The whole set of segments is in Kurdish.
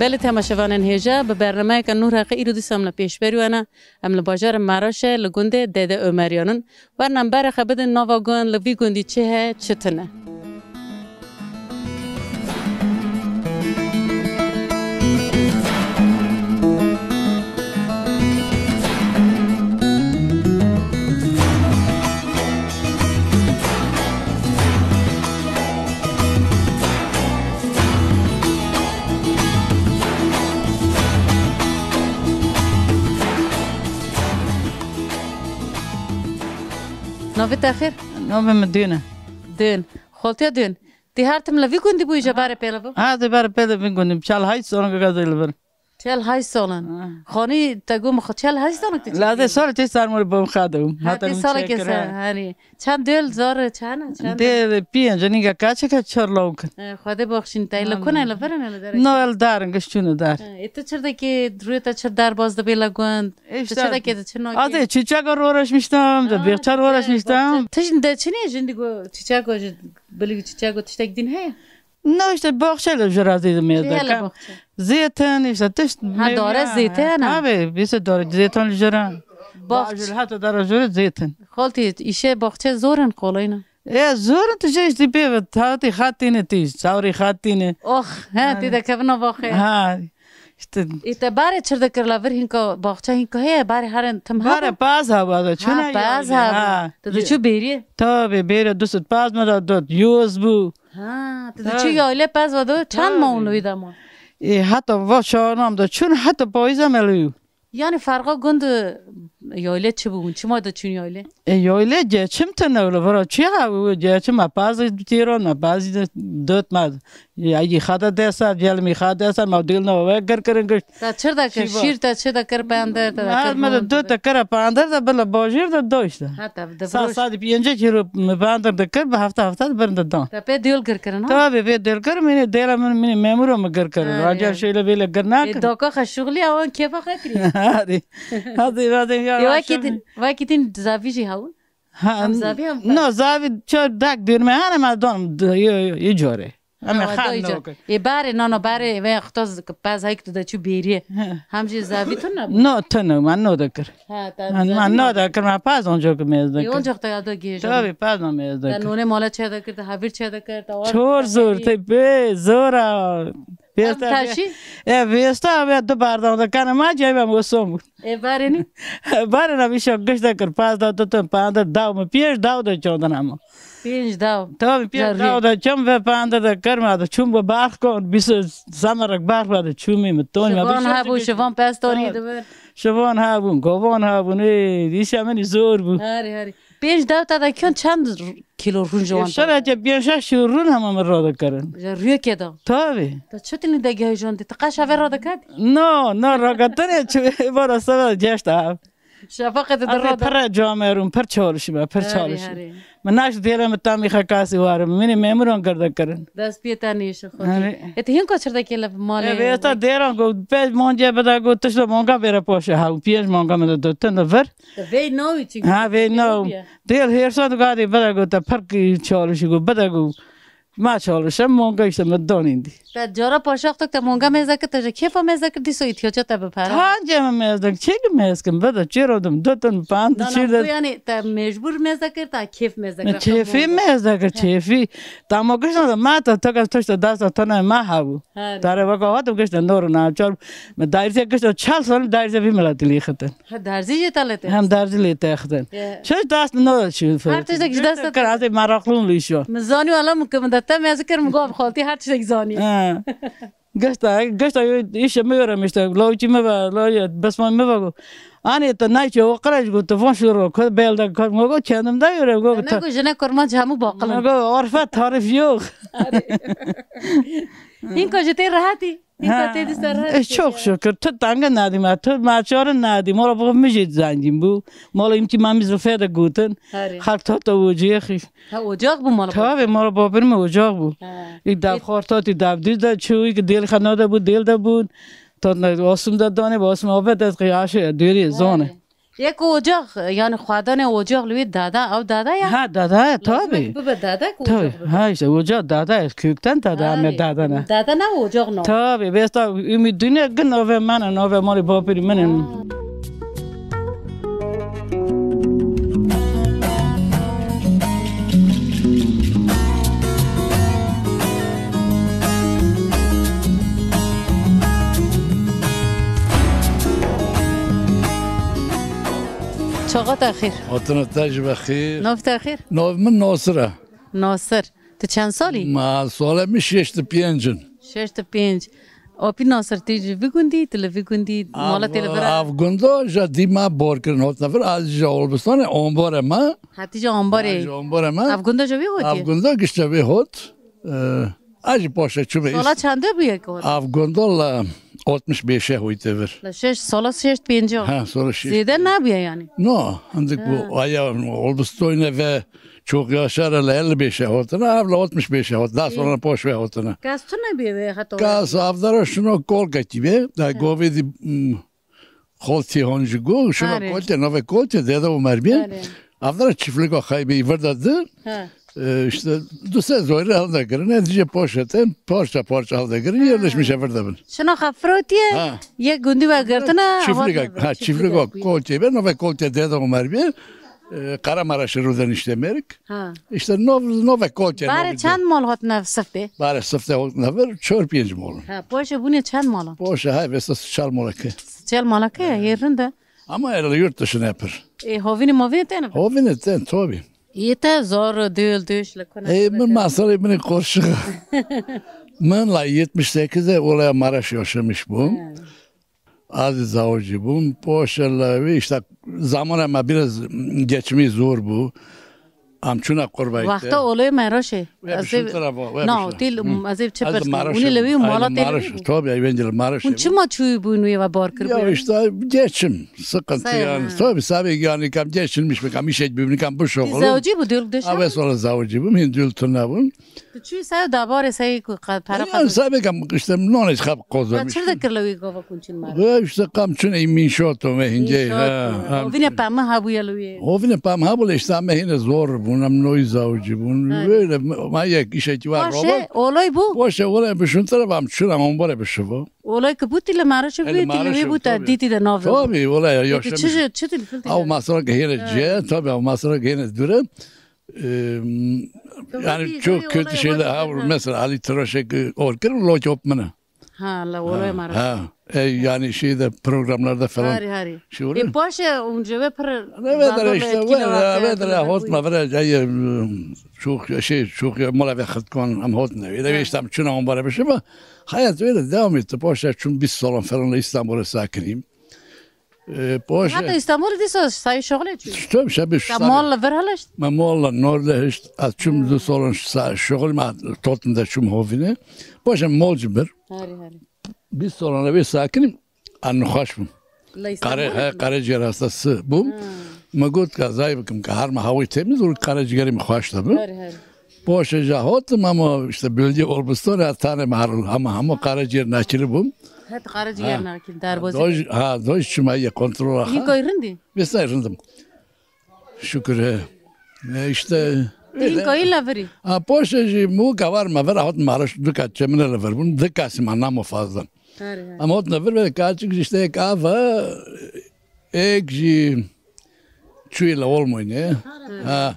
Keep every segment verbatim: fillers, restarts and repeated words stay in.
Gelî temaşevanên hêja, bi bernameyeke nû reqî îro dîsa em li pêşberî we ne. Em li bajarê Meraşê li gundê Dede Omeriyan in. Werna em berê xwe bidin nava gund, li vî gundî çi heye, çi tune. Navê te xêr? Navê min Dûn e. Dûn. Xoltiya Dûn. Tê her tim li vî gundî bûyî, ji berê pê li vir? Ha, ji berê pê li vî gundî. Çel heşt sal gazetê li vir. Çel heşt sal in. Ha. Xanî te got min xwe çel heşt sal in tu çekî? Lazê sal tê ser morê bom xadewim. Ha, tê salekê ser, herî. Çend dêl zor çend? Çend dêl pênc, nîga kaçeke çar lawk in. E, Xwedê baxşîn te. Li kuna li vir in, li derê? No, li dar in, giş çûne dar. E, tu çirdekê rûyê te çir derbas dibe li gund? Tu çirdekê de çi nakê? Azê çiçek uğraşmıştım, da bêxçe uğraşmıştım. Tişt de çi ne jindî go çiçek go bilî çiçek go tiştek din heye? No, işte bahçe li jira zêde meyde. Çi hele bahçe? Zeytin, işte tişt. Ha, dare zeytin ha. Abi, bize dare zeytin li jira. Bahçe. Bajul hatta dare jira zeytin. Xaltî, îşê bahçe zor in, kolay ne? E, zor in, tu jê işte pê ve, tatî xatîne tî, sawrî xatîne. Oh, he, tê de kevin o baxê. Ha, işte. Ê te barê çir dikir la vir hînka baxçe hînka heye, barê herin tim hebû? Barê paz hebû, da çuna paz hebû. Ha. Tu diçû bêrî? Tabi, bêrê du sed paz me da dot, yoz bû. Ha, tu diçû yaylê pez ve do, çend ma û nivî de ma? E, heta va çarnam da çûn, heta payîza me lê. Yani ferqa gund yaylê çi bû? Çima da çûn yaylê? E, yaylê geçim tine öyle, vira çi ha, geçim me paz tîron, me paz dot me. Ya, yî xada desa, gelmî xada desa, ma dil na ve gir kirin giş. Te çir de kir, şîr te çi de kir, pender te de kir. Me de dot de kir, pender de bila bajir de do işte. Ha, te de sa, sa pêncî kilo me pender de kir, bi hefte hefte de birin de dan. Te pê dil gir kirin ha? Tabi pê dil kir, mini dêla min, mini memuro me gir kirin. Acar şeyle böyle gir nakir. E, doka xeşuxli awan kefa xetri. Hadi. Hadi, hadi ya. E, wekî din, wekî din zavî jî hewin? Ha, hem zavî hem pez. No, zavî çar dak dûr me hene me don, yo, yo, îcore. Em ê xan no. Ê barê, no, no, barê ve xtoz pez heyk tu de çû bêrî. Hem jî zavî tu ne? No, tu ne, man no de kir. Ha, ta man no de kir, man paz onco ki mêz de kir. Onco te ya do gêj. Tabi paz no mêz de kir. Nonê mala çe de kir, te havir çe de kir, te. Çor zor, te be zor a. Vêsta taşî? E, vêsta ve du bardan de kane ma caybe mo son bû. E, barê nî? Barê na bîşa giş de kir, paz da tutun, pandir daw mi, pênc daw de çandin ama. Pênc daw. Tabi pênc daw de çam ve pandir de kir ma de çûm bu barx kon, bîs semerek barx ve de çûmî mi ton ma. Şivan hebû, şivan pestorî de ver. Şivan hebûn, govan hebûn, ê, dîşa min zor bû. Herî, herî. Pênc daw te de kiyon çend kîlo rûn ji wan? Şereke pênc şeş kîlo rûn hema min radikirin. Ji rûyekê de? Tabi. Te çi tinî de gehîjandî? Te qeşa vê radiket? No, no, raketinê çi, bara seve geşt ev. Şefaqet de radiket. Pir camerûn, pir çalışma, pir çalışma. Min naş dêre min tamî xekasî warim. Min ê memuran girde kirin. Dest pê te nêşe xwe. Herî. E, tu hîn kaçirdekê li malê? E, vêsta dêran got, pênc mangê bide got, tişt manga bêre paşê ha, pênc manga min de dotin de vir. Te vê navî çi? Ha, vê nav. Dêr hêrsa digadê bide got, te pir çalışî got, bide got. Ma çalışe, manga işte me donîndî. Te cara paşaxtok te manga mêze kir, te ji kêfa mêze kir, dîso îhtiyaca te bi pera. Tancê me mêze kir, çêkî mêz kim, bide çêro dim, dotin, pand, çîr de. Yani te mecbur mêze kir, te kêf mêze kir. Kêfî mêze kir, kêfî. Tamo gişna de ma te, te kes tişt dasta tane ma hebû. Herî. Dare weka hat û gişte nor û naçar. Me dairî gişte çel sal dairî vî miletî lî xitin. Ha, derzî jî te lê te. Hem derzî lê te xitin. Ye. Çeş dast no çi. Her tiştek ji dest te. Kir, ez ê meraqlûn lî şo. Min zanî wela min ke min de te mezi kir, min got xaltî her tiştek zanî. Ha. Gişta, gişta îşe mi öğrenmişti. Lawçî mi ve, la ya, besman mi ve. Anê te nayçe o qiraj got, te von şuro, kod belde, kod mo got, kendim de öğren got. Ne got, jine kurmanc hemû baqil in. Got, arfe tarif yok. Hînka ji tê rehetî. Hînka tê dîsa rehet. E, çok şükür. Tu tenge nadî me, tu me çare nadî. Mala baba mi jî zengîn bû. Mala îmtî me mi zifê de gotin. Herî. Xalk ta ta ocê xî. Ha, ocak bû mala baba. Tabi, mala baba mi ocak bû. Ha. Î dav xortatî dav dîz de çû, î dêl xana de bû, dêl de bûn. Ta ne osum de dane, osum ave de qiyâşe, dêrî zone. Herî. Yek ocax, yani xwedanê ocax li wê dada, ew dada ya. Ha, dada ya, tabii. Bibe dada ku ocax bibe. Ha, işte ocax dada ya, kökten dada, me dada ne. Dada ne ocax no. Tabii, besta ümit dünya gün ove mene, ove mali bapiri mene. Çaxa te xêr. Hatina te jî be xêr. Nav te xêr? Nav min Nasir e. Nasir. Tu çend salî? Ma sala min şêştî pênc in. Şêştî pênc. Apî Nasir, tê ji vî gundî, tu li vî gundî, mala tê li vir e? Ev gunda ja dî me bar kirin, hatine vir, ez ji Olbistanê, ambarê me. Hatî ji ambarê. Ez ji ambarê me. Ev gunda ji wî hotî? Ev gunda gişte vê hot. Ee, ez jî paşê çûme. Sala çende bûye ku hot? Ev gunda la altmış beşe hoyte vir. La şeş, sala şeşt pênca. Ha, sala şeşt. Zêde nebûye yani. No, hindik bu aya Olbistoyne ve çok yaşar la elli beşe hotine, ev la altmış beşe hot. Daha sonra paş ve hotine. Kes tu nebûye ve heta? Kes avdara şuna kol ketibe. Da govê di, mm, Koltê hon ji go, şuna Erê. Koltê, navê Koltê, Dede Omer bî. Erê. Avdara çiftlik o xeybê, virda di. He. Ee, işte, du se zoyre halde girin, e, dice poşeten, parça parça halde girin, yerleşmiş e virda bin. Şuna xafrotiye, Ha. Yek gundî ve girtine, Çiftlik, ha, çiftlik o Koltê be, navê Koltê Dede Omer bî. Ee, Karamaraş'ı ruden işte merik. Ha. İşte nov, nove Koltê, Bare nov çend mal hot nav sifte? Bare sifte hot nav, çor pênc mal. Ha, poşe bune çend mal? Poşe, ha, vesta çar mal ke. Çar mal ke, yê rind e. Ama el yurt dışına yapır. E, hovini movini tene? Hovini ten, tabi. Yê te zor, dül, düş, le kona. E, min masrafı bini korşu. Min la yetmiş sekiz e olaya Maraş yaşamış bu. Ha. Ez zewcî bûm, poşe li wî işte zamana me biraz geçimî zor bû. Em çûne qurbeyte. Wexta olê Meroşê. Wê bişûn tira bo, wê bişûn. Na, tîl, ez ê çi pirs kim? Unî li wî mala tê li wî bû? Tabii, ay wengil Meroşê. Hûn çima çûyî bûn wê ve bar kir? Ya işte geçim, sıkıntı yani. Tabii, sabê yani kam geçinmiş mi, kam işek bibin, kam bu şokulu. Zewcî bû, dul dişa? Ave sonra zewcî bûm, hin dul tune bûn. Tu çûyî ser dabarê seyî ku qe-, pere Ya, qazan. Sabê kam işte nonê xab qozan. Ya, çi dikir li wî gava kunçin mare? Ya, işte kam çûn ey minşato me hingê, ha, ha. Ovine pemî hebûye li wî. Ovine pemî hebûle işte me hine zor bûn, em noy zewcî bûn. Öyle ma yek işe ki var. Paşe, olay bu. Poşe olay bişûn tira bam çûn am ombore bişivo. Olay ki bû tî li Meroşê bû, tî li wî bû te dîtî de nav. Tabii, olay ya, yaşamış. Çi, çi tî li fil tî? Ew masra ki hine ce, tabii ew masra ki hine dure. Ee, yani çok kötü şeyler ha, mesela Ali Tıraşek orkir lo çok mına. Ha, la olay mara. Ha, e, yani şeyde programlarda falan. Hari, hari. Şey oluyor. E, paşe unce ve pır. Evet, işte, evet, evet, hot ma vera, çok şey, çok mola ve xitkan am hot ne. Öyle işte, çuna on bara bir şey ama hayat öyle devam etti. Paşe çün bir salon falan İstanbul'a sakineyim. Ee, poşe. Heta Îstanbulê dîsa sayê şoxlê çû? Tabii, şebê şu Ka mal li vir hilişt? Me mal li nor de hişt. Ez çûm du salon sa-, şoxlê me totin de çûm hovine. Poşe mol ji bir. Harî, harî. Bîst salon vê sakinim, an nexweş bûm. Li Îstanbulê Qare-, he, çû? Karaciğer hastası bûm. Ha. Me got ka zay bikim ka her me hawî temiz û karaciğerê min xweş de bû. Harî, harî. Poşe ja hotim ama işte bölge Olbistan ya tane mahrum ama hamo karaciğer nakili bûm. Het karaciğer nakil, derbozî. Doj, ha, doj çima ye kontrola ha. Yîn koy rindî? Vêsa rindim. Şükür he. E işte. Yîn koy la virî? Ha, poşe jî mu kavar ma vir hot marış du kat çemine la vir bûn. Du kasî ma namo fazla. Ama hot na vir ve kaçık işte ek ava ek jî Çûyê li Olmonyê. Ha.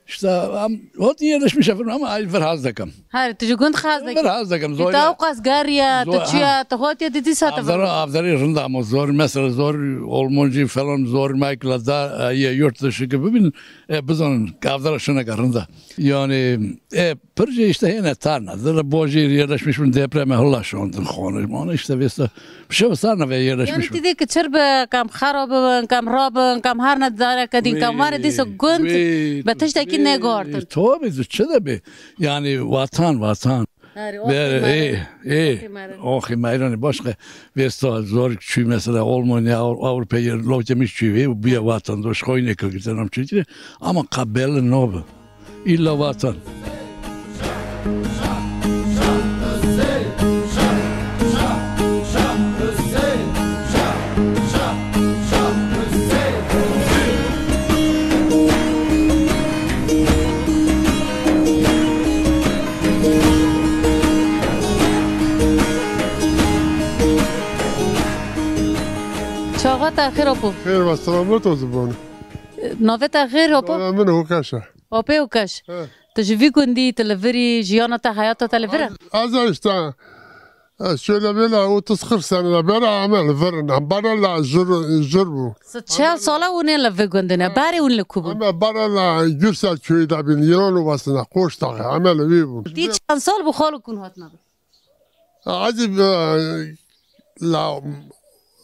İşte am, hot yerleşmiş efendim ama ay vir haz dekim. Her tu ji gund xaz dekim. Vir haz dekim, zor. Ta qas gariya, tu çûya, tu hotiye didî sa tu. Avdara, avdarî rinda ama zor. Mesela zor Olmoncî falan zor Michael'a da, e, yurt dışı gibi bin, e, bizon avdara şuna rinda. Yani, e, Pir jî işte hêne tarna. Dil bojî yerleşmiş bin depreme hilla şondin xonê. Onu işte vêsta. Şev sarna ve yerleşmiş. Yani ti dê ki çir be, kam xera bibin, kam rabin, kam her ne dare kedin, kam ware dîsa gund be tiştekî negartin. Tabii, çi de be. Yani vatan, vatan. Ê, ê. Oxî meyranê başka. Vêsta zor çû mesela Almanya, Avrupa yer, lokemiş çû ve, bu ya vatandaş, xoyne kagirten am çû. Ama kabel nobe. Îlla vatan. Te xêr apo. Xêr ve selamet olsun bana. Navê te xêr apo? Navê min Hokeş e. Apê Hokeş. He. Tu ji vî gundî, tu li vir î, jiyana te, heyata te li vir e? Ez, ez işte, ez şöyle böyle otuz kırk sene de beri ame li vir in. Em bana la jür, jür bû. Çel sala hûn ê li vê gundê ne? Berê hûn li ku bûn? Ame bana la Gürsel köyü de bin, Yılan Ovası'na, Koçtağı, ame li vî bûn. Tî çend sal bû xalo hûn hatina vir? Hacî, e, la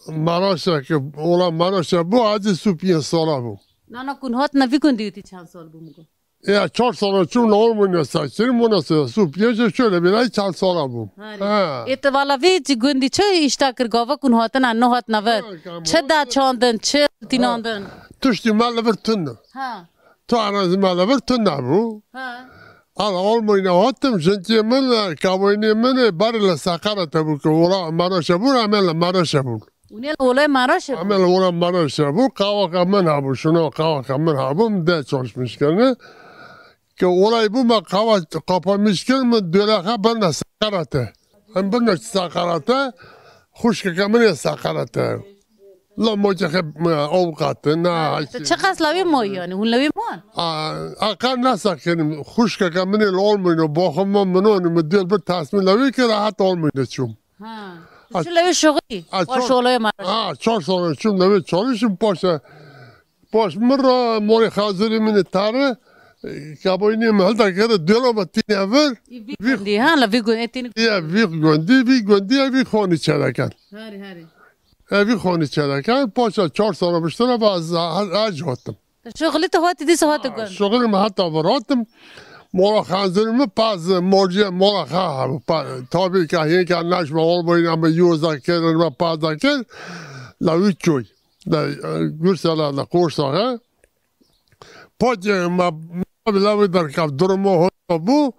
Maraşa ki, ola Maraşa bu hacî su piyê sala bu. Nana kun hat na vî gundî tî çend sal bû min got? Ya çar sala çûm la Almanya saçlarım, ona sonra su piyê şöyle bir ay çar sala bu. Harî. Ha. Ê tu vala vê ci gundî çi îşta kir gava kun hatina no hatina ver? Ha, çi da çandin, çi tînandin? Tuştî me li vir tun. Ha. Tu arazî me li vir tun nebû. Ha. Ala Almanya hatim, jinkê min, kaboynê min ê ber li Seqerete bû ki, ola Maraşe bûn, em ê li Maraşe bûn. Hûn ê li olay Maraşe bûn? Em ê li olay Maraşe bûn, qawaka min hebû, şuna qawaka min hebû, min de çalışmış kirine. Ki olay bû, me qawa kapamış kir, min dölexe birine Seqerete. Em birine Seqerete, xuşkeke min ê Seqerete. La mocê xe, e, avukatı, na. Tu çi qas lawê moy yani? Hûn lawê mon? A, a, qan nasa kenim. Xuşkeke min ê li Almanya, baxım min, min onu, min diyar bir tasmin lawê kir, rahat Almanya çûm. Ha. Tu çi lawê şoxî? A, baş çor-, olaya ma. Ha, çar sene çûm lawê çalışım, paşa, paş min ra morê hazırı min tare, e, kaboyni min hilda kere, diyar ama tine ver. Vî gundî, ha, la vî gundî, e, tîn. Ya, vî gundî, vî gundî, ya, vî xoni çeleken. Harî, harî. Evî xonî çeleken, paşa çar sala piştine va ez, ez, ez hatim. Şoxilî tu hatî dîsa hatî gund? Şoxilî min heta vir hatim. Mola xanzirî min paz, morciye mola xa hebû. Pa-, tabî ka hêka neş me olmayın ama yoza kirin me paza kir. La wî köy. La, e, Gürsela la Koçtağı. Pocê me, me bila wî derkev, durumo hoş bû.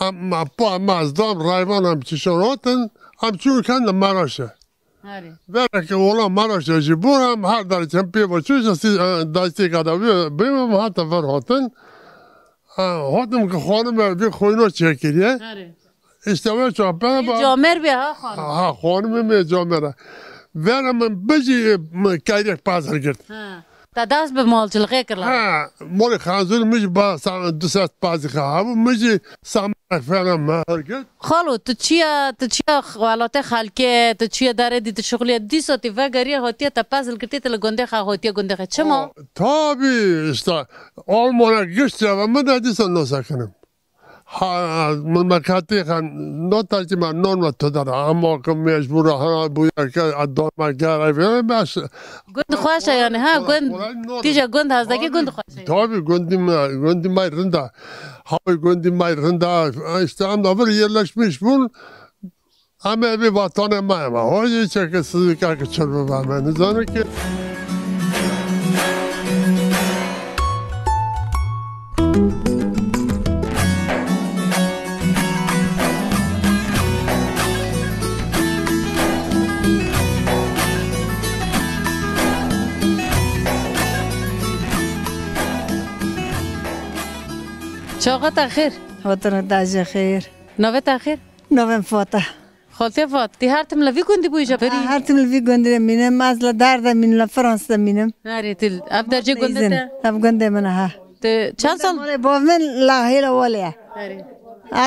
Em, me pa, me ez dam rayvan em çişon hatin. Em çûn ken li Meraşê. Herê. Vereke ola Meraşê jî bû, em her derê çem pê ve çû, ji sî, e, destêka de bê, bê me hate ver hatin. E, hatim ki xanime vê xoyno çekiriye. Herê. İşte ve çape. Ê ba- camer bê ha xanim. Ha, xanime me camera. Vera min bijî, e, me kayrek pazar girt. Ha. Te dest bi malcilixê kir la. Ha, molê xanzûr min jî ba sa-, du sed pazî xa hebû, min jî samarek fena me her girt. Xalo, tu çiya, tu çiya welatê xelkê, tu çiya derê dî, tu şixuliye, dîsa tê vegeriye hatiye te pezil girtê, tu li gundê xe hatiye gundê xe. Çima? O, tabii işte, Almanya giş çeve min de dîsa nosekinim. Ha, memleketê xwe nota jî me non ve tu dera, ama ki mecbûr e, ha, bûye ke, a, dame gere, ve, beş. Gund xweş e yani, ha, gund, tîje gund hezdekî gund xweş e. Tabii, gundî me, gundî me rind e. Hawê gundî me rind e. İşte em de vir yerleşmiş bûn. Em ê vê vatanê me, me. Hocê çeke sizî kake çor bibe me. Nizane ki. Çaxa te xêr. Hatine te jî xêr. Navê te xêr? Navê min Fat e. Xaltê Fat, tî her tim li vî gundî bûyî je berî? Ha, her tim li vî gundî de mînim, ez li dar de mînim, li Fransa de mînim. Herê, tu ev dercê gundê te? Ev gundê min e, ha. Tu çend sal? Malê bav min la hêla welê ye. Herê.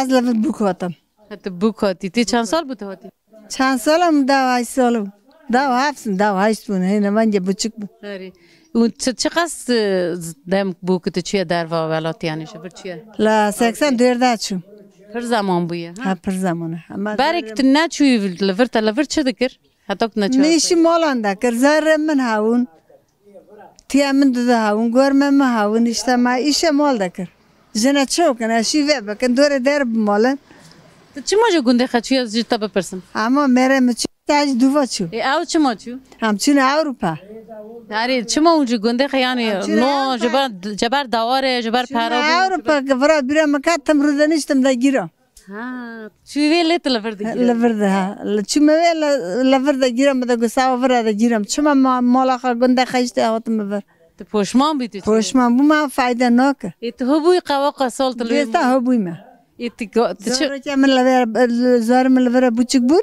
Ez li vir bûk hatim. Ha, tu bûk hatî. Tu çend sal bû tu hatî? Çend sal e min? Deh û heşt sal bû. Deh û heft, deh û heşt bûn. Hêne bence buçuk bû. Herê. Û çi, çiqas, e, dem bû ku tu çûye derva welatî, yanî ji vir çûye? La seksen dörde çûm. Pir zeman bûye, ha? Ha, pir zeman e. Ama berê ku tu neçûyî li vir, te li vir çi dikir? Heta ku tu neçûyî. Min îşî molan de kir. Zerrê min hewûn. Tiya min dide hewûn. Gormê min hewûn. Îşte me îşê mol de kir. Jine çi bikin, ez şî vê bikin, dorê der bimalin. Tu çima ji gundê xwe çûye, ez ji te bipirsim? Ama mêrê min çû, te ji duva çû. Ê, ew çima çû? Em çûne Ewropa. Erê, çima hûn ji gundê xwe, yanî, no, ji ber, ji ber dawarê, ji ber pera bû? Ewropa, ki vira bîra min ket, tim rû de niştim de gîra. Ha, çû vê lê tu li vir de gîra? Li vir de, ha. Li çûme vê li, li vir de gîra, min de got, sawa vira de gîra. Çima ma-, mala xwe gundê xwe îşte hatim vir. Tu poşman bû tu çûyî? Poşman bû, ma fayde nake. Ê, tu hûbûyî qewaqa sal tu li wê. Dêsta hûbûyî me. Ê, tu go-, tu çi? Zarokê min li vere, zarê min li vere buçuk bûn.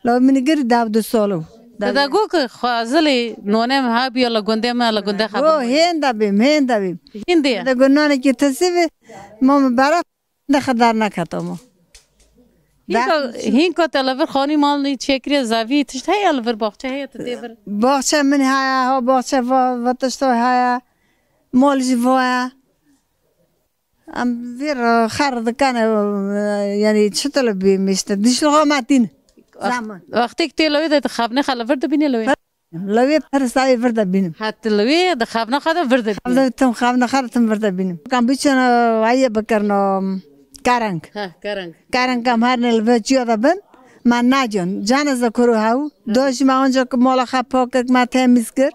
La min gir dev du sal bû. Te de got ku xwezilê nonê min hebûya li gundê me, li gundê xebû. Hên de bîm, hên de bîm. Hîn de ye. Te de got nanekî tesî bî, ma min bera de xedar neketamo. Hînka, hînka te li vir xanî malî çêkiriye, zevî, tişt heye li vir, baxçe heye, tu tê vir? Baxçe min heye, ha baxçe va, va tişto heye. Mal jî va ye. Em vê re xer dikane, e, yanî çi tele bîm işte. Dişlixa me tîn. Zaman. Wextêk tê lewê de tu xevne xwe li vir dibînî lewê? Lewê persa wê vir de bînim. Ha, tu lewê de xevne xwe de vir de bînî? Xevne tim xevne xwe de tim vir de bînim. Kan biçin, e, aye bikirin, e, kereng. Ha, kereng. Kereng kam her ne li vir çiya de bin. Me nacin. Canê ze kuru hew. Dojî me onca ku mala xwe pak kir, me temîz kir.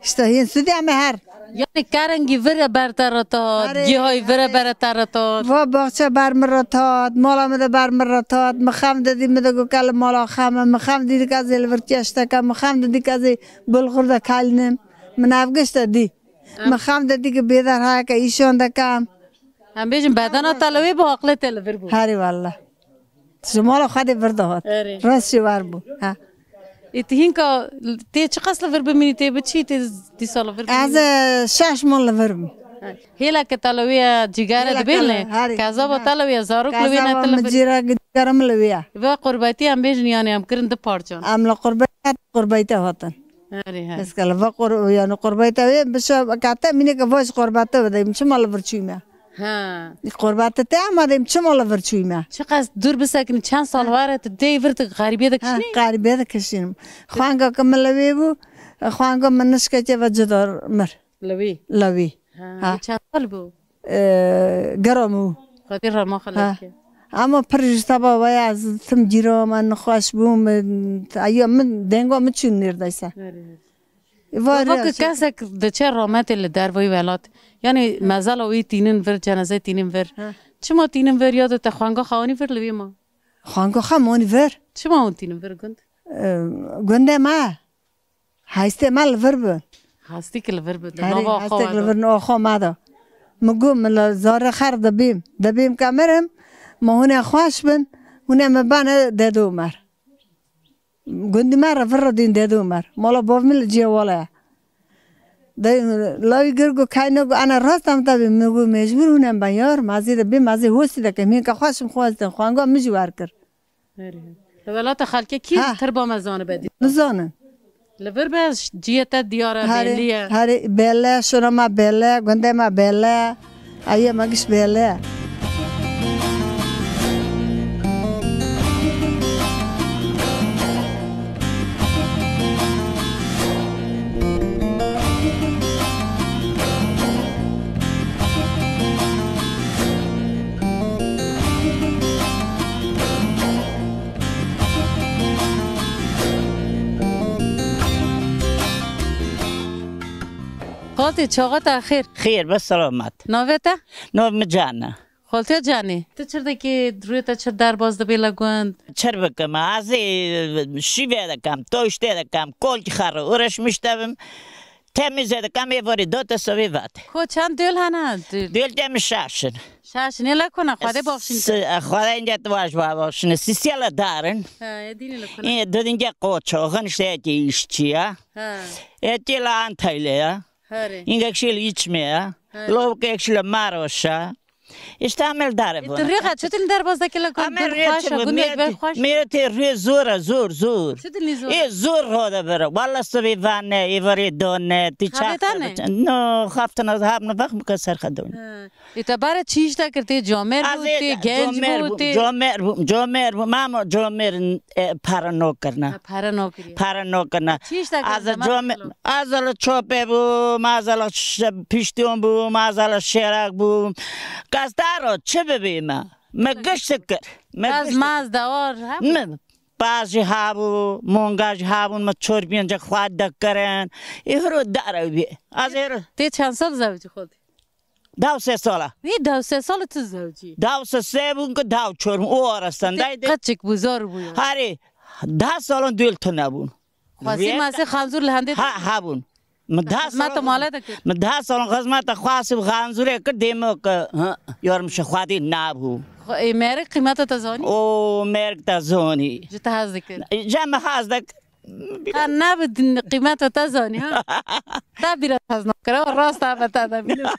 İşte hîn sûdê em ê her. Yanî kerengî vir e ber te re tat, Erê, gihayî vir e erê. Ber te re tat. Va baxçe ber min re tat, mala min de ber min re tat. Min xem de dî, min de got ke li mala xem e, min xem dî dike ez ê li vir keş deke, min xem de dî ke ez ê bulxur de kalînim. Min ev gişt e dî. Em. Min xem de dî ke bêderhayeke îşan dekem. Em bêjin bedena te li wê bû, aqilê te li vir bû. Herî wallah. Ji mala xwe dê vir dihat. Erê. Rast jî wer bû. Ha. Ê, tu hînka tê çiqas li vir bimînî, tê biçî, tê dîsa li vir bimînî? Ez, e, şeş mal li vir bim. Ha. Hêleke te li wê ye, cîgere dibê lê? Herî. Kezaba te li wê ye, zarok li wê ne, tu li vir? Kezaba min cîra, cîgera min li wê ye. Ve qurbatî em bêjin, yanî em kirin du parçan. Em li qurbatî, qurbatî hatin. Herî, herî. Mesela va qur-, yanî qurbatî wê bişe, kate mîneke va ji qurbate bideyim, çima li vir çûyme? Ha. Qurbate te ama dêm çima li vir çûyme? Çiqas dûr bisekinî, çend sal were tu dê vir tu xerîbiyê de kişînî? Ha, xerîbiyê de kişînim. Xwanga ke min li wê bû, xwanga min nişkeke ve cida mir. Li wî? Li wî. Ha, ha. Çend sal bû? Ee, gera min bû. Xwedî rema xwe lê bike. Ama pir ji seba we ya ez tim cîra me nexweş bû, min, ayo min denga min çûn nêrdeyse. Erê, erê. Bava ku kesek diçe rametê li derveyî welat, yanî mezela wî tînin vir, cenazeyê tînin vir. Ha. Çima tînin vir ya da te xwenga xwe anî vir li wê ma? Xwenga xwe min anî vir. Çima hûn tînin vir gund? Ee, gundê me. Hestê me li vir bi. Hestî ki li vir bi. Herî, nava xwe hestê ki li vir, nava xwe me de. Min got, min li zarê xer dibîm. Dibîm ke mirim, ma hûn ê xweş bin, hûn ê min bane dedo mer. Gundî me re vir re dîn dedo mer. Mala bav min li cihê wala ye. De, lawî gir got, kayna got, ana rast em tabi, min got, mecbur hûn em ben yar, ma zî de bîm, ma zî hostî de ke, min ke xweş im xwestin, xwanga min jî wer kir. Erê. Li welata xelkê kî tirba me zanibe dîsa? Nizanin. Li vir be ciyê te diyar e, herê, bêlî ye. Herê, bêle, şûna me bêle, gundê me bêle, ayê me giş bêle. Xaltê, çaxa te xêr. Xêr be, selamet. Navê te? Nav min Can e. Xaltiya Canê, tu çir dikî, rûyê te çir derbas dibe li gund? Çir bikim, ez ê şîvê dikim, toştê dikim, kolkî xerre uğraşmış dibim. Temîzê dikim, êvarê do te sovê vat. Ko çend dêl hene? Dêl. Dêl te min şaş in. Şaş in, ê le kona, Xwedê baxşîn te. Xwedê ince tu baş ba baxşîne. Sîsye le dar in. He, ê dînê le kona. Ê didinge qoço, xin işte ki işçi ya. He. Ê tê le Antalya ya. Herê. Inge kişê li İçme ya. Herê. Lo ke kişê le Maroşa. İşte amel dare. E, tu rêxa çi din derbas deke li gund xweş e, gundek ve xweş. Mêre tê rê zor e, zor, zor. Çi din zor? Ê zor ho de bere. Walla sibê vane, êvarê done, ti çax. No, xaftina hab ne vaxt mika ser xedon. Ê te bare çi îş de kir, tê camer bû, tê genc bû, tê. Camer bûm, camer bûm, ama camer e, pere nokirine. Ha, pere nokiriye. Pere nokirine. Çi îş de kir? Ez camer, ez li çopê bûm, ez li piştîyon bûm, ez li şêrek bûm. Kes daro çi bibîme? Me gişt kir. Me gişt. Maz dawar hebû? Min paz jî hebû, monga jî hebûn, me çorbiyên xwe dikirin. Ê hiro dare wî. Ez ê hiro. Tê çend sal zewicî xwe dî? Daw sê sala. Wî daw sê sala tu zewicî? Daw sê sê bûn ku daw çor bûn. O arastan daydı. Qeçik bû, zor bû ya. Harê, deh salan dûl tune bûn. Xwesî masê xanzûr li hendê. Ha, ha bûn. Min deh salan xizmeta mala de kir. Min deh salan xizmeta xwesî xanzûrê kir, dêmo ke, ha, yormişe xwedî nabû. Xwe-, ê, mêrik qîmeta te zanî? O, mêrik te zanî. Ji te hez dikir? Ji me hez dikir. Ha, ne bi din qîmeta te zanî, ha? Te bîra te ez nakira, rast te be te de bîra.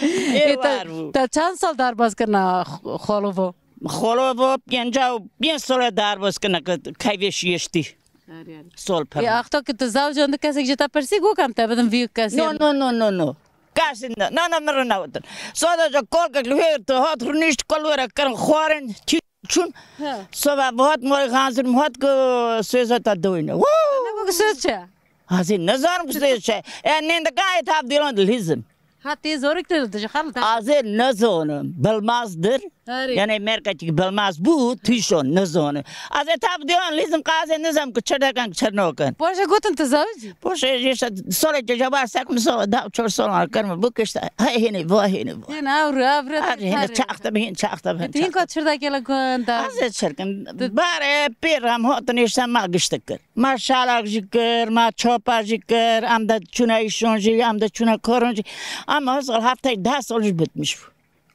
Ê, ê, te, war bû. Te çend sal derbas kirina xo-, xolovo? Xolovo pênca û pênc sal e derbas kirina ke keyfê şiyiştî. Sol pir. Ê, axta ke tu zewcan di kesek ji te pirsî, go kem te bidim vî kesê. No, no, no, no, no. Kesê ne, na, na, min re newtin. Sadece kolkek li wê tu hat rûnişt, kol were kirin xwarin, çi çûn. He. Soba bi hat morê xanzir mi hat ku söz hata doyne. Woo! Ne bu söz çi? Azê nizanim ku söz çi. E, nêndika e tav dilan dilhizim. Ha, tê zorik te dije xal te. Azê nizanim. Bilmazdir. Erê. Yani merketçik bilmaz bu, tişo nizanim. Azê tav dilan lizim qazê nizam ku çerdekan ku çernokan. Poşe gotin tu zewicî? Poşe işte sole cevap sak mi sole da çor sole karma bu kişte. Hay hene bu, hene bu. Hene avru, avru. Azê hene çaxta bin, çaxta bin. Tin ko çerdakela gonda. Azê çerkin. Bare pêram hotin işte ma gişte kir. Ma şalak jî kir, ma çopa jî kir, em de çûne îşon jî, em de çûne koron jî. Ama hezal hefteyê deh sal jî bitmiş bû.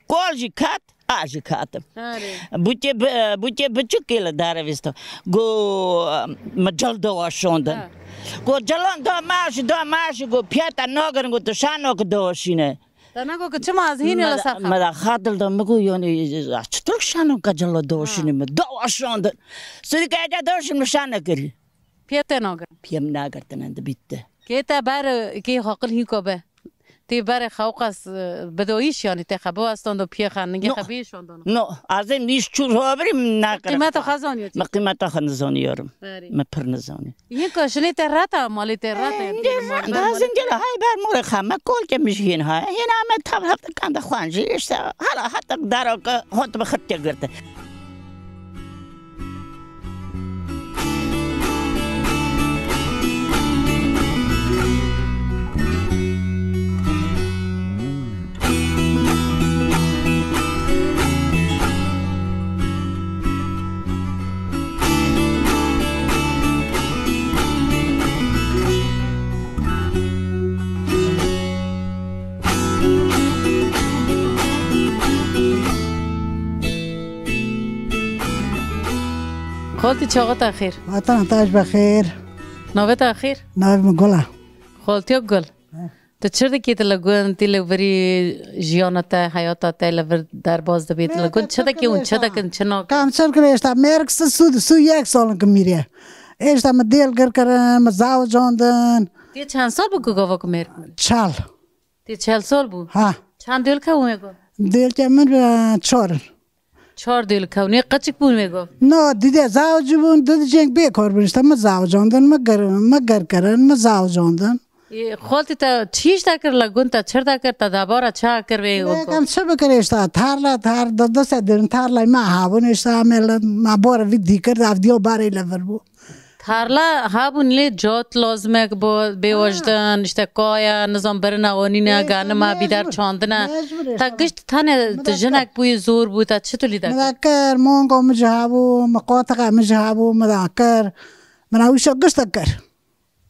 Kol jî ket, a jî ketim. Erê. Bûkê bi-, bûkê biçûkê li derê vîsto. Go, me cil dawa şandin. Ha. Go cilan da me jî, da me jî, go piyete nagirin, go tu şano ki dawa şîne. Te ne got ki çima ez hînê li ser xwe. Me da xatil da, me got, yani, çitur şano ka cila dawa şîne, me dawa şandin. Sirî ke ece dawa şîne, me şan nekirî. Piyê te nagirin. Piyê min nagirtine, di bît de. Kê te ber, kê haqil hîn ko be. Tê berê xewqas, e, bidoyîş, yani tê xwe biwestando piyê xwe, ningê xwe biyê şandana. No, azê min îş çû robirî min nakirin. Qîmeta xwe zaniyê. Me qîmeta xwe nizaniyê. Erê. Me pir nizanî. Yê ka şinê te reta, malê te reta, e, piyê mal, ber mal. Azê gel hay ber malê xwe, me kolke min jî hîn hay. Hîn ame tav hafte kanda xwan jî, işte, hala hatta dara ke hot bi xirtê girtin. Xaltî, çaxa te xêr. Vatana te ji be xêr. Navê te xêr? Navê min Gul e. Xaltiya Gul. He. Tu çi dikî, tu li gund, tu li virî jiyana te, heyata te li vir derbas dibî, tu li gund çi dikî hûn çi dikin, çi nakin? Kam çi dikin êşta mêrik si sû, sû yek salin ki mîriye. Êşta min dêl gir kirin, min zawicandin. Tê çend sal bû ku gava ku mêrik bû? Çal. Tê çel sal bû? Ha. Çend dêl kewin wê go? Dêlke min, e, çar in. Çar dêl kewin. Nê qeçik bûn wê go? No, dide zawicî bûn, dide ceng bê kor bûn. Îşte min zawicandin, min ger, min ger kirin, min zawicandin. Ê, xaltî te çi îş te kir li gund, te çir te kir, te debara çi kir wê go? Lê em çi bikin îşte, tarla, tar, di, di sed dêrin tarlay me hebûn, îşte em ê li, me bor vî dî kir, ev diyo barê li vir bû. Tarla hebûn lê cat lazimek bo bê wajdan, işte kaya, nizam birine, onîne, ganima, bîder çandine. Te gişt tane jinek bûyî zor bû, te çi tu lî de kir? Min de kir, mongo min jî hebû, min qotiqe min jî hebû, min de kir. Min ew îşa gişt de kir.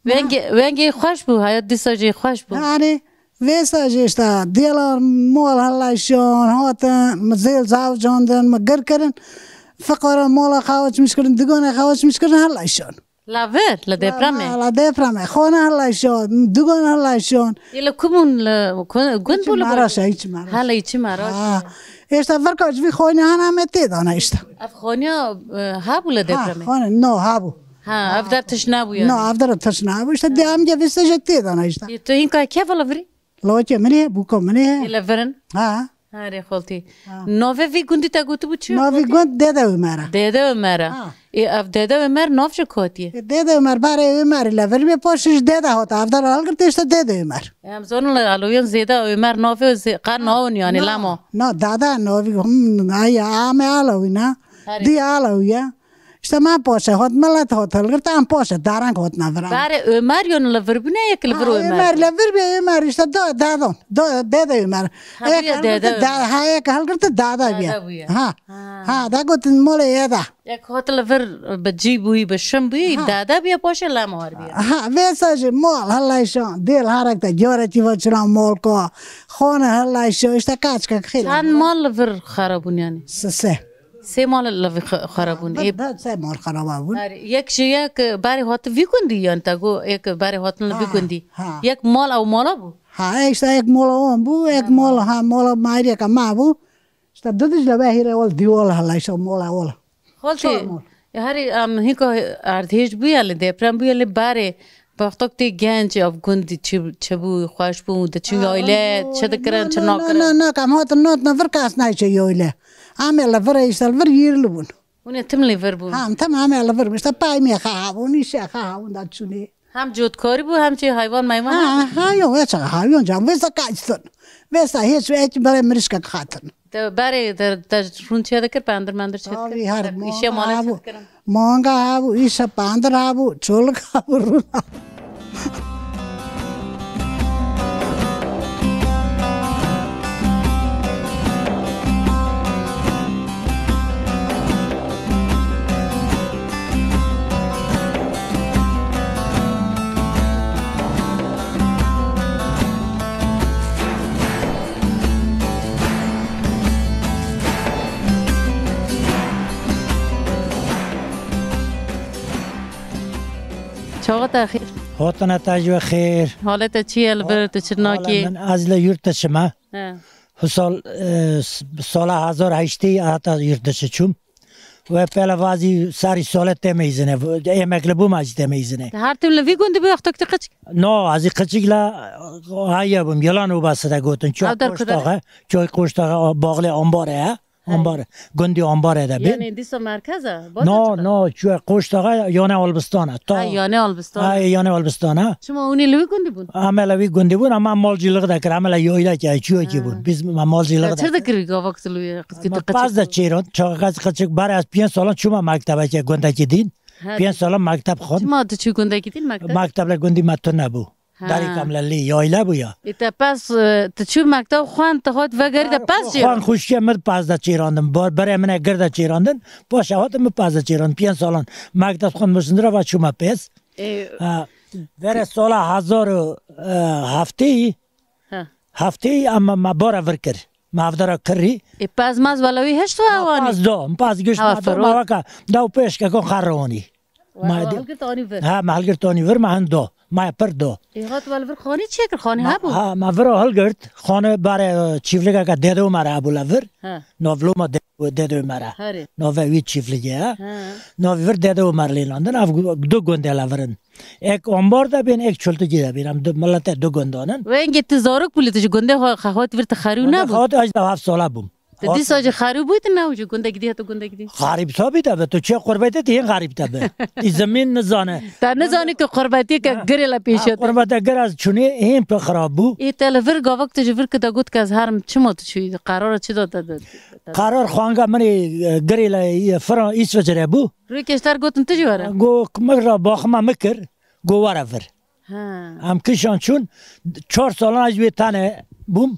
Vengê, vengê xweş bû, heyat dîsa jî xweş bû. Yani, vêsa jî işte, dêlan mol helayşiyan, hatin, min zêl zawicandin, min gir kirin. Fiqara mola xewa çmiş kirin, digane xewa çmiş kirin, helayşiyan. La vir, la depremê. La, la depremê. Xona helayşiyan, digane helayşiyan. Yê li ku bûn, li ku-, gund bû li Maraşa, hiç Maraşa. Hala hiç Maraşa. Ha. Êşta virka ji vî xonî hana me tê dana îşte. Ev xoniya, e, hebû li depremê? Ha, xona, no, hebû. Ha, ev der tişt nebû yani. No, ev der tişt nebû. Îşte dê em ge vê sejê tê dana îşte. Yê tu hînka kê vala virî? Lawakê min ê, bûka min ê. Ê li vir in? Ha. Herê xaltî. Ha. Navê vî gundî te gotibû çi? Navê gund Dede Ömer e. Dede Ömer e. Ha. Ê, ev Dede Ömer nav ji ku hatiye? Ê, Dede Ömer, barê Ömer li vir bê, paşê ji Dede hate. Ev der hilgirtê îşte Dede Ömer. Em zonin li Aloyan zêde Ömer navê zê-, qe nawin yani lama. Na, Dede navê, hmm, ay, ame Alawî ne. Herê. Dî Alawî ye. Îşte me paşê hat, milet hat hilgirt, em paşê dereng hatine vir. Barê Ömer yon li vir bûne, yek li vir Ömer. Ha, Ömer li vir bê, Ömer îşte da, Dedan. Da, Dede Ömer. Ha, yek bûye hilgirt Dede Ömer. Ha, yek hilgirt Dede bûye. Dede bûye. Ha. Ha. Ha, da gotin molê Êda. Yek hat li vir bi cî bûyî, bi şim bûyî, ha, Dede bûye, paşê lema wer bûye. Ha, vêsa jî mol, helayşan, dêl herek te, carekî va çira mol ko, xone helayşan, îşte kaçkek xêla. Çend mal li vir xera bûn yani? Sise. Sê mal li vî xwe-, xwe re bûn. Ê, Bi, bi sê mal xeraba bûn. Her yek ji yek, e, berê hatin vî gundî, yan te got yek berê hatin li vî Ha, gundî. ha. Yek mal ew mala bû? Ha, e, işte yek mala wan bû, yek Ha. mal, ha, mala mayriyeka me bû. İşte di Dicle ve hîrê ol dîwal hela, işte mala ol. Xaltî, Çar mal. e, herî em hîka erdhêj bûye li, deprem bûye li berê. Wextek tê genc ev gund çi, çi bû, xweş bû, diçin Ha, yayle, o, çi dikirin, na, çi na, na, nakirin? na, na, kam hatin not na vir kas nayçe yayle. Em ê li vir, işte li vir yirli bûn. Hûn ê tim li vir bûn? Ha, em tim em ê li vir bûn. İşte pay me xa ha bûn, işe xa ha bûn da çûnê. Hem cotkarî bû, hem çi hayvan meyvan Ha, hebû? ha, yok, e çaxa hayvan can, vêsa kaçtin. Vêsa hiç ve hiç bere mirişka xatin. Te berê te, te rûn çê dikir, pendir mendir çê dikir? Tabii, her Te îşe manga malê çê hebû. dikirin? Manga hebû, îşe pendir hebû, çoluk hebû, rûn hebû. Çawa te xêr? Hotine te ji we xêr. Halê te çi ye li vir, tu çi Hala nakî? min ez li yurt dişim e. He. Husal, e, s-, sala hezar heştê heta yurt dişi çûm. Ve pele vazî sarî sole tê meyzine. Emekli bûma jî tê meyzine. Te her tim li vî gundî bû wextek te qiçik? No, ez ê qiçik la haya bûm. Yılan Obası da gotin. Çuya Ew der kudere? Qoştaxe, çuya Qoştaxe bağlı Ambare ya. He. Ambare. Gundî Ambare de bin. Yani dîsa merkez e? Baza No, çi de? no, çuya Qoştaxe Yane Albistan e. Ta Ha, Yane Albistan. Ha, Yane Albistan e. Çima hûn ê li wî gundî bûn? Em ê li wî gundî bûn, ama malcılık da kir, em ê li yoyla ki, çuya ki Ha. bûn. Biz ma malcılık Ya da çi kir. dikir gavak tu li wî qizkî Ma te paz da qiçik bû? çêran, çaxa qiçik, bar ez piyên salan çûma mektebe ki gundekî din. Ha, Piyên tu salan mekteb xwend. Çima tu çû gundekî din mekteb? Mekteb li gundî me tune bû. Ha. Darî kam li lê yayla bû ya. Ê te pez, e, tu çû mekteb xwend, tu hat vegerî de pez çêrand? Xwend xuşkê min pez de çêrandin. Bar-, berê min e gir de çêrandin. Paşa hatin min pez de çêrandin. Piyên salan mekteb xwend, min zindira va çûma pez. Ê, Ha, verê sala hezar û heftê, Ha. heftê em me bara vir kir. Me hevdara kirî. Ê, pez mez wela wî hişt we Ma ewanî? pez do, pez giş Hewa me do, firot. ma weka daw pêşkeko xerronî. We Ma ewa di- hilgirt anî vir. Ha, me hilgirt anî vir, me hin do. Me pir do. Ê, hat we li vir xanî çê kir? Xanî Ma, hebû? ha, me vira hilgirt, xanî bare, e, çîflikeke dede û mere hebû li vir. Ha. Navloma de-, dede û mere. Herê. Nave wî çîflikê, ha. Ha. Navê vir dede û mere lê nandin, ev gu-, du gundê li vir in. Ek Ambar de bên, ek Çultikî de bên. Em du milete du gundan in. Wengê tu zarok bû lê tu ji gundê xwe, xwe hat vir tu xerû Gundê nebû? xwe hat ez de heft sala bûm. Tu Hat dîsa jî xerû bûyî tu ne û ji gundekî dî heta gundekî dî? Xerîb tabi de be, tu çê qurbetê tu hên xerîb te be. Î zemîn nizane. Te nizanî ku qurbetiyeke Ha. girê le pêşe Ha, te. qurbete gir ez çûnê hên pir xirab bû. Ê te li vir gavak tu ji vir ku te got ke ez herim çima tu çûyî? Qerara çi da te, te, te? Qerar xwanga min ê, e, girê le, e, Fran-, Îsviçre bû. Rûyê keşter gotin tu jî were? Go, min ra baxima min kir, go were vir. Ha. Em kişan çûn, çar salan ez wê tane bûm,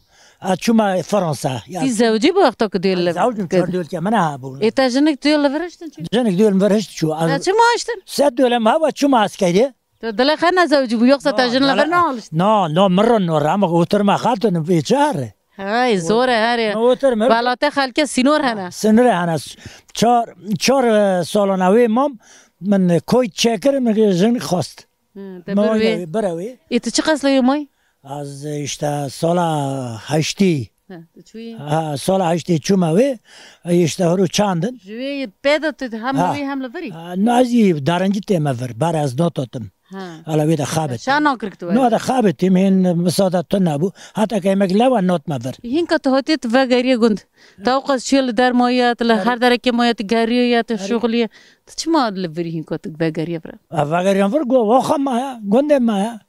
ez çûma Fransa. Ya Tî zewcî bû wexta ku dêl li Zewcim kir. Çar dêlke min hebûn. Ê te jinik dêl li vir hiştin çû? Jinik dêl vir hişt çû. Te çima hiştin? Se dêlem hava çûma eskerî. Tu dilê xwe nezewcî bû, yoksa te No, jin li vir nala-, nehalişt? No, no, min ro no, rama oturma xatun bêçare. Hey, zor e herê. No, otur mir. Welatê xelkê sînor hene. Sinirê hene. Çar, çar, e, salana wê mam, min koyt çekir, min jin xwest. Hı, te Ma bir wê. wê, bira wê. Ê, tu çi qas li wê may? Az, e, işte, sala heştî. He, tu çûyî? Ha, sala heştê çûme wê, e, işte, huru çandin. Ji wê pê de tu hem Ha. li wê hem li virî? Ha, no, ez yî darincî tême vir, bar ez nototim. Ha. Ala wê de xabit. Şa nakirk tu No, were? de xabit tim, hên misada tu nebû. Heta ke yemek lewa not me vir. Hînka tu hatiye tu vegeriye gund. Tewqas çiye li der maye, tu li Erê. her derekê maye, tu geriye ye, tu Erê. şuxuliye. Tu çima li virî hînka tu vegeriye vir? A vegeriyan vir go, waxa maya, gundê maya.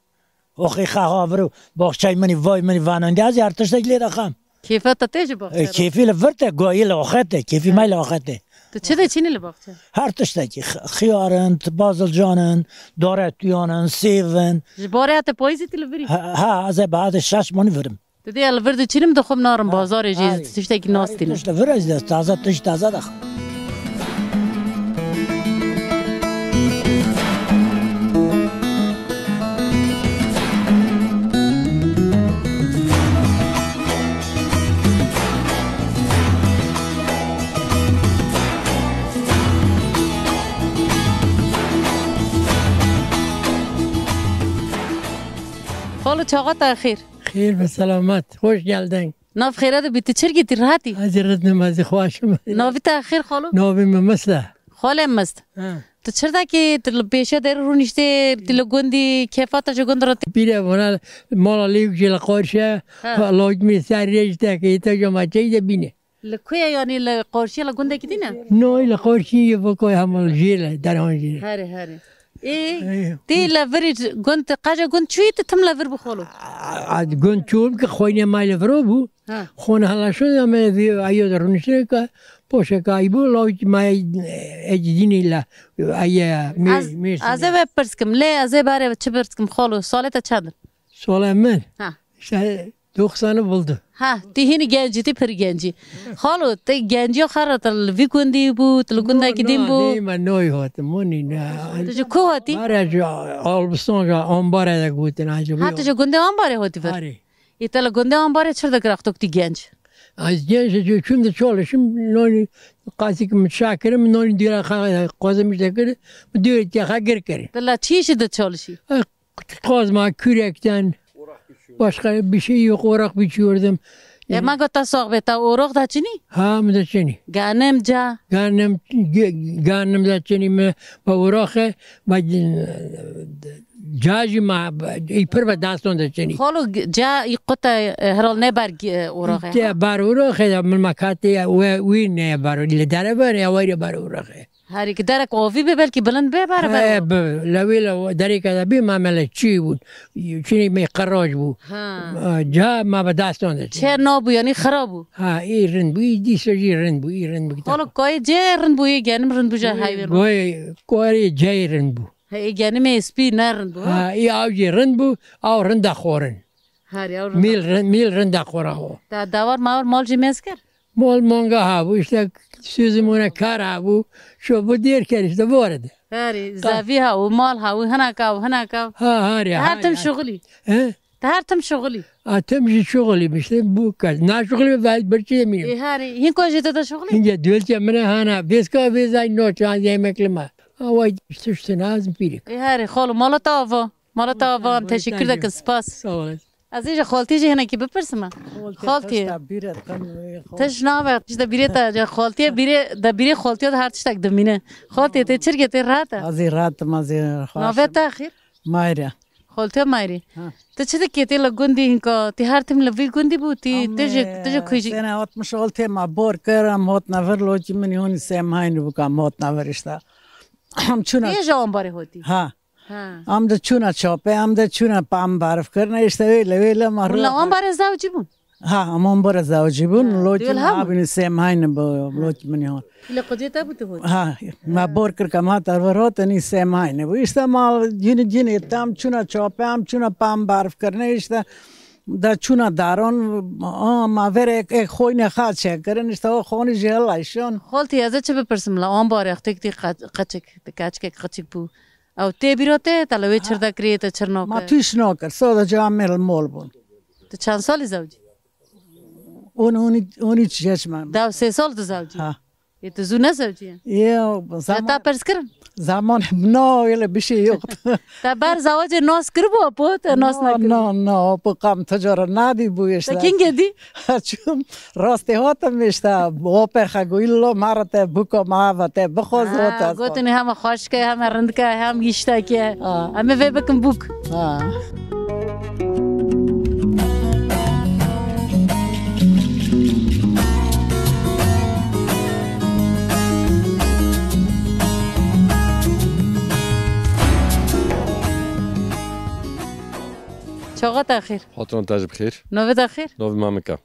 Oxê xa ha vir û baxçey minî, vay minî vanandî, ez her tiştek lê dexam. Kêfa te tê ji baxçe E, re? Kêfî li vir te, go yê li oxe te, kêfî me li oxe te. Tu çi de çînî li baxçe? Her tiştekî, x-, xiyar in, t-, bazilcan in, dare tuyan in, sêv in. Ji barê hete payîzê tu li vir î? Ha, ha, ez ê bi hate şeş manî virim. Tu dê li vir diçînim, dixwim narim Ha, bazarê jî, ha, tiştekî ha, nastînim. Tişt li vir ez de taze, tişt taze dixwim. Çaxa te xêr. Xêr ve selamet. Hoş geldin. Nav xêre de bî, tu çirgî tî, rahatî? Ez ê ritnim, ez ê xweşim. Navî te xêr xalo? Navê min Mist e. Xalê Mist. Ha. Tu çir dekî, tu li pêşe derî rûniştê, tu li gundî, kêfa te ji gund re tê? Pîre vana mala lê jê li qarşe, Ha. lawik min ser rê ji te ke, te jama çey de bîne. Li ku ye, yanî li qarşiya li gundekî dî ne? Noy li qarşî ye, vako hema jê le, derhan jê le. Herê, herê. Ê, Ê. tê li virî gund, qeje gund çûyî, tu tim li vir bû xalo? A, a, gund çûm ki xweyne may li viro bû. Ha. Xweyne hela şûn ya me vî ayo de rûniştine ka, poşe ka ay bû, lawik may ecî dînî la, aye, mê, Ez, mê ez ê ve pirs kim, lê ez ê bare çi pirs kim xalo, salê te çend in? Salê min? Ha. İşte doksanı buldu. Ha, tî hînî gencî, tî pir gencî. Xalo, te genciya xwe re te li vî gundî bû, te li gundekî din bû? Nê, me noy hatim, monî ne. Tu ji ku hatî? Bare ji Albistan, ji Ambare de gotin, ha, ji Ha, tu ji gundê Ambare hatî vir? Arê. Ê te li gundê Ambare çir dikir, axtok tî genc? Ez genç, çûm de çalışım, nonî qasik min şakirim, nonî dira xwe qazim işte kir, dira tiya xwe gir kir. Te la çi işi de çalışî? Kazma kürekten başka bir şey yok, orak biçiyordum. E, ma got te sax be, te orak de çinî? Ha, mi de çinî. Ganim ca? Ganim, ge-, ganim de çinî mi, ba orak e, ba, ca jî ma, î pir be daston de çinî. Xalo, ge-, ca î qute, e, herhal ne ber, e, orak e, Te ha? ber orak e, ya min ma katê ya, we, wî ne ber, li dere ber, ya wayre ber orak e. Herî ki derek avî be, belkî bilind be, bare ber. He, bi, lewê le derêke de bî, ma mele çî bûn. Çinî me qeraj bû. Ha. Ca ma bi dastan de. Çer nabû, yanî xira bû. Ha, î rind bû, î dîsa jî rind bû, î rind bû. Xalo, kayê cê rind bû, yê genim rind bû, ca heyvê rind. Goyê, goyê ceyê rind bû. He, ê genimê spî ne rind bû, ha? Ha, î aw jî rind bû, aw rinda xwarin. Herî, aw rinda. Mîl rind, mîl rinda xwara o. Te dawar mawar mal jî mez kir? Mol manga habû, işte sözüm ona kar habû, şo bu diğer kere işte bu arada. Herî, Ka- zavî ha û mal ha û hinak ha û hinak ha. Ha, harî, Te her harî, tim ha. şuxulî. He? Te her tim şuxulî. A tim jî şuxulî işte bu kadar. Na şuxulî ve bir şey eminim. Ê herî, hîn ko jê te de şuxulî? Hince dölçe mine hana, veska vezay no çan yemekli ma. Away işte işte nazım pirik. Ê herî, xalo, mala te ava. Mala te ava, em teşekkür dekin, spas. Sağ olasın. Ez ê ji xaltiyê jî hinekî bipirsim. Xaltiyê. Xaltiyê. Tişt nabîre, tişt nabîre. Ji de bîrê te, ji xaltiyê bîrê, de bîrê xaltiya de her tiştek dimîne. Xaltiyê te çirkê te rahat e? Ez ê rahat im, ez ê xweş im. Navê te xêr? Mayre. Xaltiya Mayrî. Ha. Tu çi dikê, tê li gundî hinka? Tê her tim li vî gundî bû? Tê, Em, tu ji, tu ji e, ku jî? Sene altmış altı ma bor kir, em hotna vir, lokî min hûnî sê mehayne bûka em hotna vir işte. Em çûna Tê ji Ambarê hotî? Ha. Ha. Em de çûna çapê, em de çûna pam barf kirine, işte wêle wêle ma Hûn li rû Ambarê zewcî bûn? Ha, em Ambarê zewcî bûn, Ha, lokî duyel min hebûn? abînî sê mehayne bû, lokî min hon. Li qudiyê te bû tu hot? Ha, me bor kir ke ma te vir hot, enî sê mehayne bû. İşte ma yînî yînî tam çûna çapê, em çûna pam barf kirine, işte da çûna daron, a, ma verê ek, ek xoyne xaç çekirin, işte o xonî jî hela şon. Xaltî, ez ê çi bipirsim, li Ambarê extek tê qe-, qeçik, tê keçikek qeçik bû. Ew tê bîra te, te li wê çir dekirê, te çir nake? Ma tişt nakir, sadece em ê li mal bûn. Tu çend salî zewcî? On, on, on üç yaşım. Dew sê sal tu zewcî? Ha. Ê, tu zû nezewcî ye? Yo, Te zaman, te pirs kirin? zaman, no, öyle bir şey yok. Te ber zewacê nas kiribû, apo te nas No, nekiribû? no, no, apo kam ticara nadî bû işte. Te kingê dî? Çûm, rastê hatim işte, ope xwe goyî lo, mara te buka ma va te bixwaz Ha, hot ez gotinê hema xweşke, hema rindke, hem hişteke. Ha. Em ê vê bikin bûk. Ha. Çaxa te xêr. Hatran te ji bi xêr. Navê te xêr? Navê Mamika.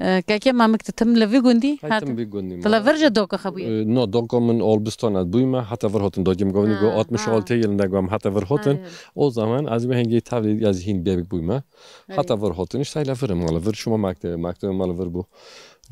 E, kekê Mamik, tu tim li vî gundî? Hey, Her tim tim. vî gundî Tu ma. li vir ji doka xwe bûye? E, no, doka min Olbistan ez bûyme, heta vir hotin dokê min govnî Ha, go altmış altı ha. yılında gom heta vir hotin. Ay, ay. O zaman ez wê hengê tevlî ez hîn bebek bûyme. Hey. Heta vir hotin, işte hele virim, mala vir şuma makte-, makte mala vir bû.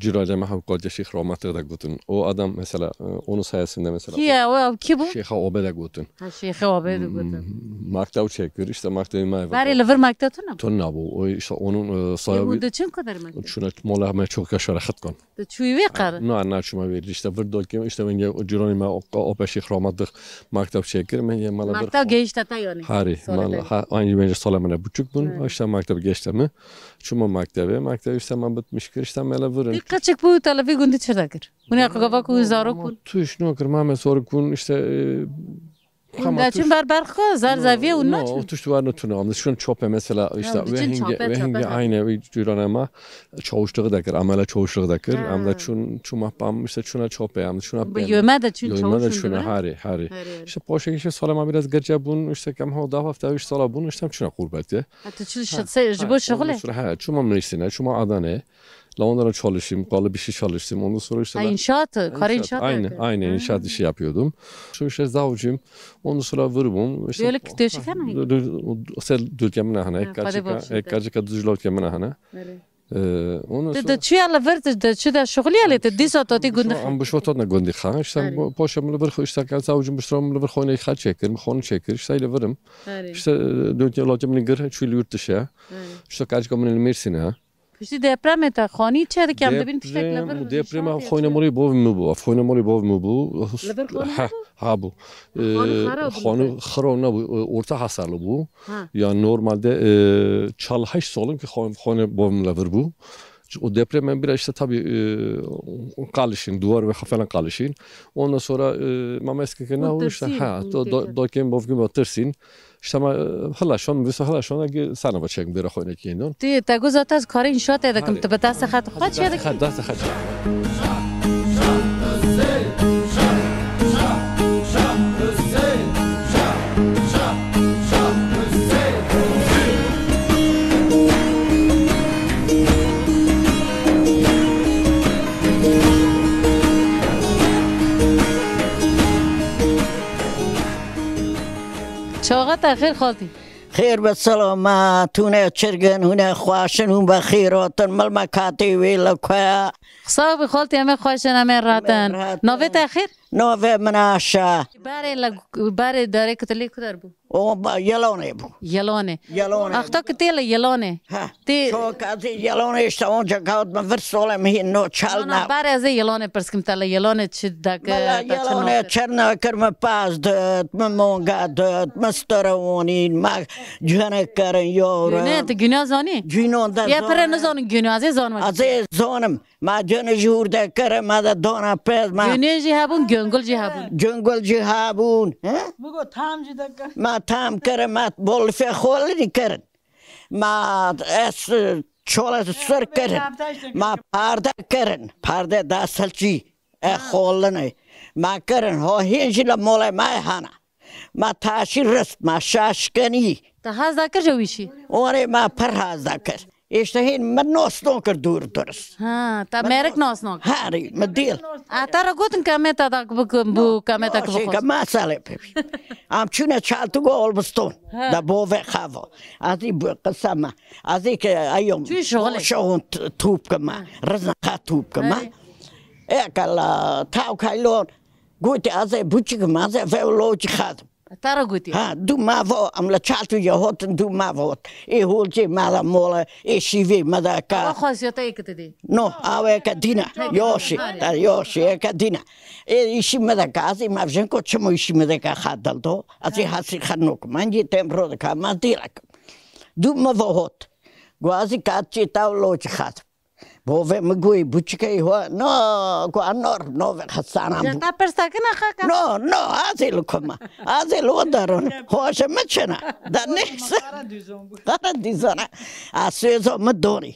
Cîranê me hemû qatiya Şêx Rahmetê de gotin. O adam mesela, e, onun sayesinde mesela. Kî ye o? Kî bû? Şêxa Obe de gotin. Ha, Şêxê Obe de gotin. Hmm, maktab çêkir, işte maktabê me ev. Berê li vir maktab tune bû? Tune bû. O işte onun, e, sahibi. Ê, hûn diçin ku der maktab? Çûne mola me çok yaşa rahat kon. Tu çûyî wê qer? Na, na, çûma wê. İşte vir dokim, işte venge o cîranê me o, o peşî xramat dix maktab çêkir, me ye mala bir. Maktab gehişte te yani? Harî, mala, ha, aynı bence sala me ne buçuk bûn, işte maktab gehişte me. Çûma mektebê, mektebê işte me bitmiş kir, işte me le virin. Ti qeçik bû, te li vî gundî çi dekir? Hûn ya ku gava ku zarok bûn? Tuş nokir, ma me zarok bûn, işte, e, Hûn deçin ber berx, zer zeviyê û naçin? No, o tişt wer netune. Em diçûn çopê mesela, işte, wê hingê, wê hingê aynı, wê cîranê me çawuşluğu dekir, amele çawuşluğu dekir. Em de çûn, çûma pam, işte, çûna çopê, em diçûna pê. Bi yome de çûn çawuşluğu. Yome de çûne, harî, harî. İşte, poşekî şey sala me biraz gerçe bûn, işte, kem ha da hafta, üç sala bûn, işte, em çûna qurbetê. Ha, tu çû şi-, se-, ji bo şixulê? Ondan sonra, ha, çûma Mersin'e, çûma Adana'ya. Lewandana çalıştım, kalıp işi çalıştım. Ondan sonra işte. Ha, ben inşaat, karê inşaat, inşaat aynı, yapıyor. Aynı inşaat işi yapıyordum. Sonra işte zavcıyım. Ondan sonra vurbum. İşte, böyle döşeken mi? Dö-, dö-, sel dökemine hana, ha, ekkarcıka, ekkarcıka düzlökemine hana. Öyle. Ee, ondan sonra. De, de çi yala ver, de, de çi de şuxul yale, de disa tati gündü. Am bu şotat ne gündü ha. İşte bu poşamlı bir işte kan zavcım bu sıramlı bir xoyna xal çekir, xonu çekir, işte ile vurum. Öyle. İşte, e, dökemine gir, çü yurt dışı. Öyle. İşte kaç kamın Mersin'e. Piştî depremê te xanî çê dike, em dibînin tiştek li vir. Deprem, deprem ev xoyne morî bov min bû. Ev xoyne morî bov min bû. Li vir xanî ha, bû? Ha bû. Xanî, e, xarab bû, xanî xarab nebû. E, orta hasarlı bû. Ha. Ya normalde, e, çal heşt salin ki xan-, xanî bov min li vir bû. O deprem em biraz işte tabii, e, qalişin, duvar ve falan qalişin. Ondan sonra, e, mama eski ki ne olmuş? Ha, do, do, dokem bov gibi tirsin. İşte ma, e, hela şon, visa hela şon, agi sana va çek bira xoyne ki endon. Ti, te gu zaten karê inşaatê dikim, tu bi destê xwe xwe çê dikim. Destê xwe, destê xwe çek. Çaxa te xêr xaltî. Xêr be selama, tune çirgin, hûn e xweşin, hûn be xêr hatin, mil me katê wê li ku ye? Sax bî xaltî, em ê xweşin, em ê ratin. Em ê ratin. Navê te xêr? Navê min Aşa. Berê li, berê darê ku tu lê ku der bû? O, ba, Yelonê bû. Yelonê. Yelonê. Axta ku tê li Yelonê. Ha. Tê- Çok ez ê Yelonê işte onca kawt me vir sole me hîn no çal na. Bere ez ê Yelonê pirskim te li Yelonê çi deke, Mela te çi Yelonê nake? Çer nakir me paz dit, me monga dit, me stere wonîn, me cene kerin yore. Güne, tu güne zanî? Günon de. Ye pire nizanin güne, ez ê zanim. Ez ê zanim. Ma cene ji hûr de kerin, me de dona pez, me. Güne jî hebûn, göngul jî hebûn. Göngul jî hebûn. He? Bigo tam jî de kerin. Me tam kerin, me bolifê xolirî kerin. Ma ez, e, çola ser kirin. Ma parde kirin. Parde da selçî. E, xolinê. Ma kirin. Ho hên jî li molê ma hana. Ma taşî rist, ma şaşkenî. Te haz da kir ji wî şî? Orê ma pir haz da kir. Îşte hên min nos no kir dûr diris. Ha, te merik nos no kir. Herî, mi dîl. A te re gotin ke me te da bikin bû, ke me te ki bixwe. Şêke ma salê pê. Am çûne çaltû go olbiston. Ha. Da bove xavo. Azî bu qisa ma. Azî ke ayom. Çû şoxlê. Şoxun t-, tûp ke ma. Ha. Rizna xa tûp ke ma. Hey. E kala, taw kaylon. Gotî azê buçik ma, azê vevlo çi xadim. Te re gotî? Ha, du ma vo, am la çaltû ye hotin, du ma vot. E holcê ma da mola, e şîvê ma da ka. Wa xwasiya te yê ki te dê? No, awe ke dîna. Yoşi, ha, yoşi ke dîna. E işi ma da ka, azî ma vjen ko çimo işi ma da ka xadal do. Azî hasi xanok. Man ye tem ro da ka, ma dîlak. Du ma vo hot. Go azî ka çi taw lo çi xadim. Bovê mi goyî buçikeyî ho, no, ku anor, no ve xesana. Jeta pirsa kina xaka. No, no, azê li kuma. Azê li o daron. Hoşe mi çina. Da neyse. Kara dizona. A sözo mi doni.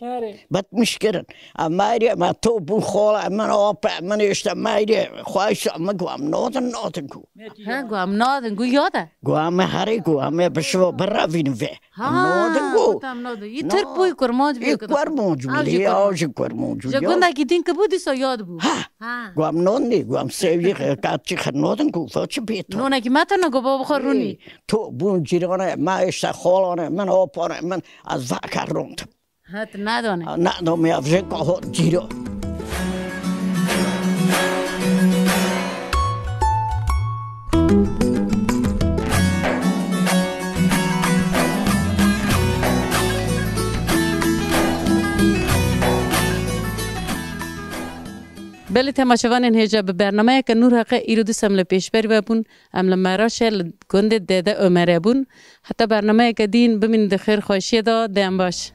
Bitmiş kirin. A mayriye ma to bu xola, min ope, min işte mayriye. Xwayşa mi guam, nodin, nodin ku. Ha, guam nodin, gu yoda. Guam herê, guam bişivo, birra vîn ve. Ha, nodin ku. Tam nodin. Yî Tirk bû, yî Kurmanc bû. Yî Kurmanc bû, yî aw jî Kurmanc bû. Ji gundekî din ki bû, dîsa yad bû. Ha. Guam nodin, guam sewî, kaçî xir nodin ku, fo çi bê to. Nonekî me tene ku baba xwe rûnî. To bûn cîrane, ma işte xolane, min opane, min az vaka rondim. Ha, tu nadane. Nadom ya, vjeko ho cîro. Belê temaşevanên hêja, bi bernameyeke Nûr Heqê îro dîsa em li pêşberî ve bûn. Em li Meraşê li gundê Dede Omerê bûn. Heta bernameyeke dîn bimînin di xêr xweşiyê de, dem baş.